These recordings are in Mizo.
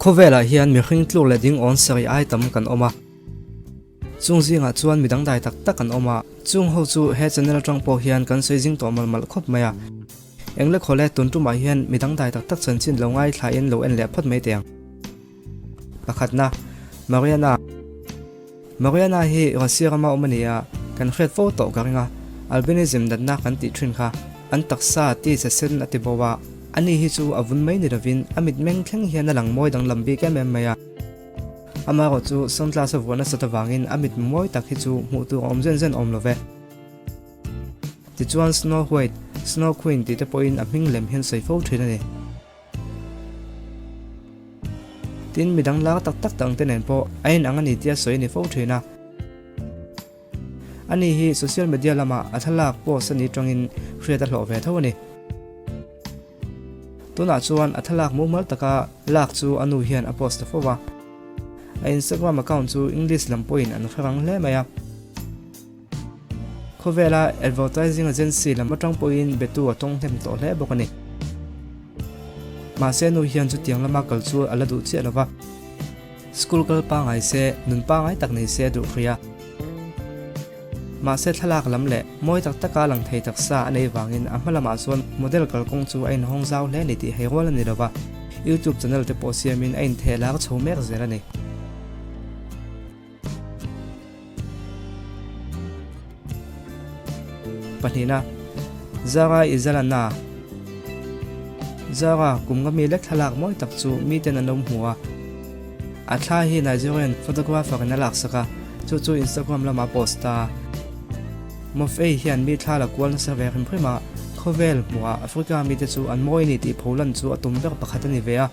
Khawvelah hian mihring tluk leh ding awn sarih ai tam kan awm a, chung zingah chuan mi dangdai tak tak an awm a, chung ho chu he channel atang pawh hian kan sawi zing tawh malh malh khawp mai a. Englekhawle tun tumah hian mi dangdai tak tak chanchin lo ngaithlain lo en leh phawt mai teh ang. Pakhatna, Mariana. Mariana hi Russia rama awm a ni a, kan hriat fo tawh ka ring a, albinism natna kan tih thin kha an taksa tisa sen a ti bo a, ani hi chu a vun mai ni lovin a mitmeng thleng hian a lang mawi danglam bik em em mai a. Amaherawh chu sunglass a vuah nasat avangin a mit mawi tak hi chu hmuh tur a awm zen zen awm lo ve. Tichuan Snow White, Snow Queen tih te pawhin a hming lem hian sawi fo thin a ni. Tin, midang lar tak tak dangte nen pawh a inang a ni tia sawi a ni fo thin a. Ani hi social media lamah a thlalak post a nih tangin hriat a hlawh ve tho a ni. Tunah chuan a thlalak mumal taka lak chu a nu hian a post ta fo a. A Instagram account chu English lam pawhin an hre rang hle mai a. Khawvela advertising agency lam atang pawhin betu a tawng hnem tawh hle bawk a ni. Mahse nu hian chutiang lama kal chu a la duh chiah lo va, school kal pangngai se, nun pangngai tak nei se a duh hrih a. Mahse thlalak lam leh mawi tak taka lang thei taksa a nei vangin a hma lamah chuan model kalkawng chu a inhawng zau hle a ni tih hei rual a ni lo va, YouTube channel te pawh siamin a intheh lar chho mek zel a ni. Pahnihna, Zara Izalana Zara kum nga mi lek thlalak mawi tak chu miten an lo hmu a. A thla hi Nigerian photographer in a laksak a, chu chu Instagram lamah a post ta. Mofei hian mi thla la kual nasa ve hrim hrim a, khawvel hmuhah Africa mite chu an mawi a ni tih pholan chu a tum ber pakhat a ni ve a.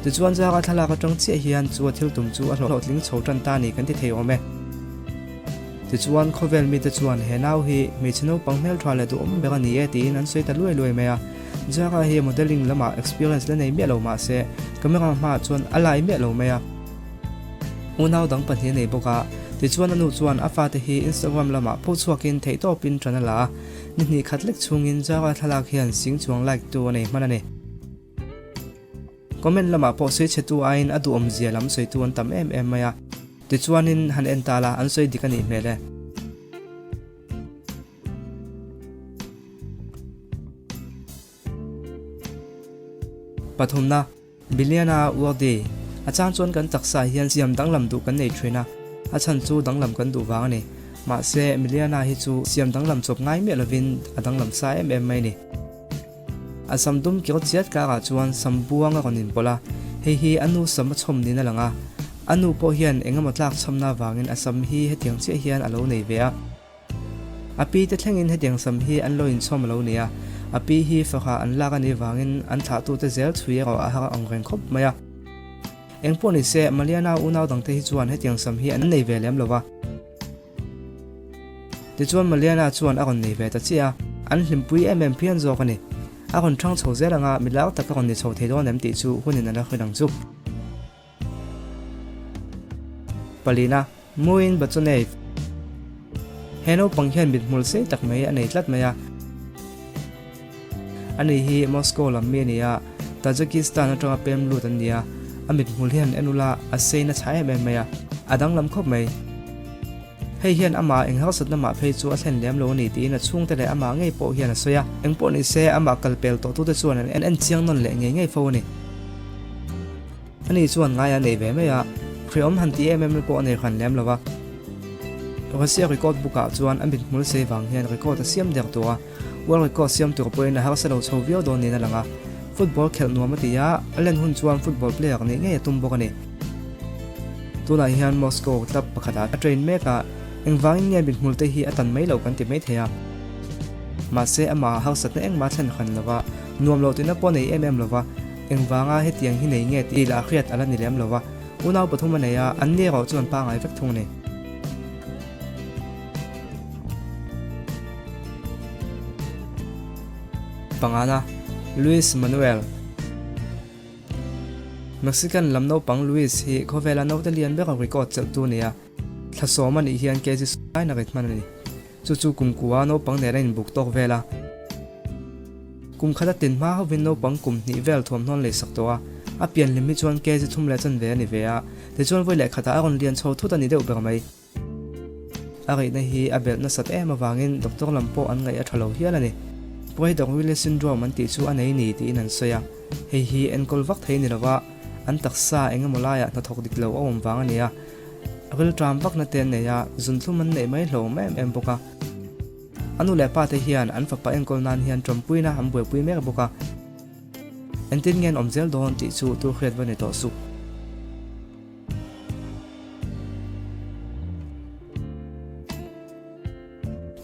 Tichuan zara thlalak atang chiah hian chu a thil tum chu a hlawhtling chho tan ta ni kan ti thei awm e. Tichuan khawvel mite chuan he nau hi hmeichhe naupang hmeltha leh duhawm ber a ni e tiin an sawi ta luai luai mai a. Zara hi modelling lamah experience la nei miah lo mahse camera hmaah chuan a lai miah lo mai a. Unau dang pahnih a nei bawk a, tichuan a nu chuan a fate hi Instagram lamah pho chhuakin theihtawpin tan a la a, ni hnih khat lek chhungin Zara thlalak hian sing chuang like tu a nei hman a ni. Comment lamah pawh sawi chhetu aiin a duhawm zia lam sawitu an tam em em mai a, tichuanin han en ta la an sawi dik a nih hmel e. Pathumna, Biliana Wordy, A chang chuan kan taksa hian siam danglam duh kan nei thin a, a chhan chu danglam kan duh vang a ni. Mahse, Miliana hi chu siam danglam chawp ngai miah lovin a danglam sa em em mai a ni. A sam dum kir chiat karah chuan sam buang a rawn inpawlh a, hei hi a nu sam a chhawm niin a lang a. A nu pawh hian eng emaw tlak chhamna avangin a sam hi hetiang chiah hian a lo nei ve a. A pi te thlengin hetiang sam hi an lo inchhawm a lo ni a, a pi hi faka an lak a nih vangin an thlahtute zel chhui erawh a har ang reng khawp mai a. Eng pawh ni se, Maliana unau dangte hi chuan hetiang sam hi an nei ve lem lo va. Tichuan Maliana chuan a rawn nei ve ta chiah a, an hlimpui em em phian zawk a ni. A rawn thang chho zel anga mi lar tak a rawn ni chho thei dawn em tih chu hunin a la hrilh ang chu. Palina, Muin Bachonev. He naupang hian mithmul sei tak mai a nei tlat mai a. Ani hi Moscow lam mi a ni a, Tajikistan atanga pem lut an ni a, a mithmul hian en ula a sei na chhai em em mai a, a danglam khawp mai. Hei hian amah eng harsatna mah phei chu a thlen lem lo a ni tiin a chhungte leh amah ngei pawh hian a sawi a, engpawh ni se amah kal pel tawh tute chuan an en chiang nawn leh ngei ngei fo a ni. Ani chuan ngai a nei ve mai a, hreawm han ti em em pawh a nei hran lem lo va. Russia record book ah chuan a mithmul sei vang hian record a siam der tawh a, world record siam tur pawhin a harsa lo chho viau dawn niin a lang a. Football khelh nuam a ti a, a len hun chuan football player nih ngei a tum bawk a ni. Tunah hian Moscow club pakhatah a train mek a, engvangin nge mithmul te hi a tan mai lo kan ti mai thei a. Mahse amah harsatna engmah thlen hran lo va, nuam loh tihna pawh nei em em lo va, Engvanga hetiang hi nei nge tih lah hriat a la ni lem lo va, unau pathum a nei a, an ni erawh chuan pangngai vek thung a ni. Pangana, Luis Manuel. Mexican lam naupang Luis hi khawvela naute lian bera record chelhtu a ni a, thla sawm a nih hian kg sawm a rit hman a ni. Chu chu kum kua naupang nen a inbuk tawk vel a. Kum khat a tin hma hovin naupang kum hnih vel thuamhnawn lei sak tawh a. A pian hlim hi chuan kg thum leh chanve a ni ve a, tichuan vawi leh khatah a rawn lian chho thut a ni deuh ber mai. A rihna hi a belh nasat em avangin doctor lam pawh an ngaih a tha lo hial a ni. Prader-Willi syndrome an tih chu a nei ni tiin an sawi a, hei hi enkawl vak thei ni lova an taksa eng emaw laiah hnathawk dik lo a awm vang a ni a, rilṭam vakna te an nei a, zunthlum an neih mai hlauhawm em em bawk a. A nu leh pa te hian an fapa enkawl nan hian ṭawmpuina an buaipui mek bawk a. Engtin nge an awm zel dawn tih chu tu hriat va ni tawh suh.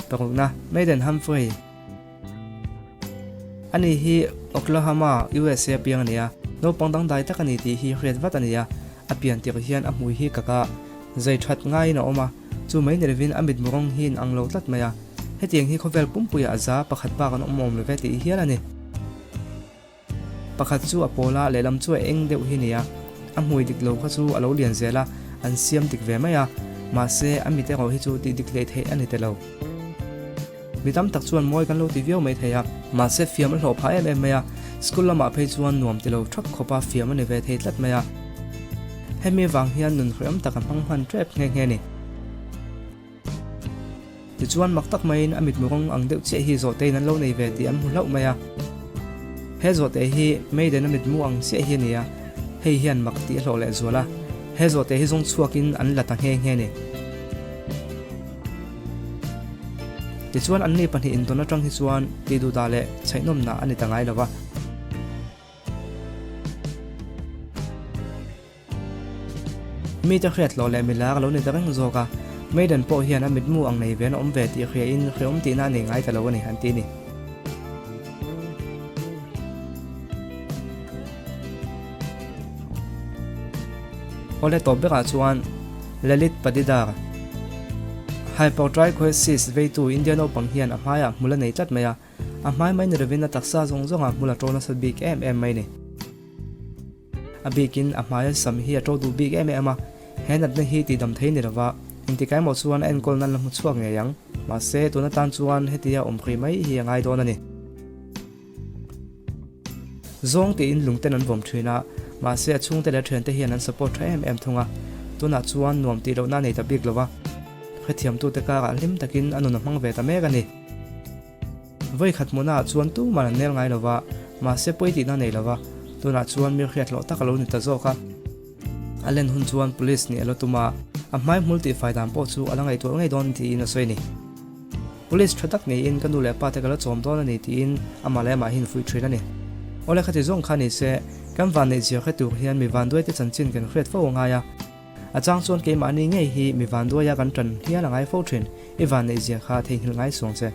Parukna, Maiden Humphrey. Ani hi Oklahoma, USA piang a ni a, naupang dangdai tak a ni tih hi hriat vat a ni a. A pian tirh hian a hmui hi kak a, zai that ngaiin a awm a, chu mai ni lovin a mitmu rawng hi in ang lo tlat mai a. Hetiang hi khawvel pumpuiah a za pakhat bak an awm awm lo ve tih hial a ni. Pakhat chu a pawl a, lehlam chu a eng deuh hi nia. A hmui dik lo kha chu a lo lian zel a, an siam dik ve mai a. Mahse, a mit erawh hi chu tih dik hleih theih a ni ta lo. Mi tam tak chuan mawi kan lo ti viau mai thei a. Mahse, fiam a hlawh phah em em mai a. School lamah phei chuan nuam ti lo thap khawpa fiam a ni ve thei tlat mai a. Hemi avang hian nun hreawm tak a hmang hman tep nghe nghe a ni. Tichuan mak tak maiin a mitmu rawng ang deuh chiah hi zawhtein an lo nei ve tih an hmu hlauh mai a. He zawhte hi Maiden a mitmu ang chiah hi a ni a, hei hian mak tih a hlawh leh zual a. He zawhte hi zawng chhuakin an la ta nghe nghe a ni. Tichuan anni pahnih intawn atang hi chuan tihduhdah leh chhaihnawmna a ni ta ngai lo va. Mite hriat hlawh leh milar a lo ni ta reng zawk a, Maiden pawh hian a mitmu ang nei ve an awm ve tih hriain hreawm tihna a nei ngai ta lo a ni, an ti a ni. Awle tawp berah chuan Lalit Padidar, Hypertrichosis veitu India naupang hian a hmaiah hmul a nei tlat mai a, a hmai mai ni lovin a taksa zawng zawngah hmul a ṭo nasa bik em em mai a ni. A bikin a hmaia sam hi a to duh bik em em a, he natna hi tihdam thei ni lova, engtikah emaw chuan a enkawl nan la hmu chhuak ngei ang. Mahse, tun atan chuan hetia awm hrih mai hi a ngai dawn a ni. Zawng tiin lungten an vawm thin a, mahse a chhungte leh a thiante hian an support tha em em thung a, tunah chuan nuam tih lohna a nei ta bik lova, hrethiamtute karah hlim takin a nun a hmang ve ta mek a ni. Vawi khat hmuhnaah chuan tumah an nel ngai lo va, mahse pawi tihna nei lo va, tunah chuan mi hriat hlawh tak a lo ni ta zawk a. A len hun chuan police nih a la tum a, a hmai hmul tihfai dan pawh chu a la ngaihtuah ngei dawn tiin a sawi a ni. Police tha tak niin ka nu leh pa te ka la chawm dawn a ni tiin amah leh amah hi infuih thin a ni. Awle khati zawng kha ni se, kan vanneih zia hre tur hian mi vanduaite chanchin kan hriat fo a ngai a. A chang chuan keimahni ngei hi mi vanduaia kan tan hial a ngai fo thin, i vanneih zia kha theihnghilh ngai suang che.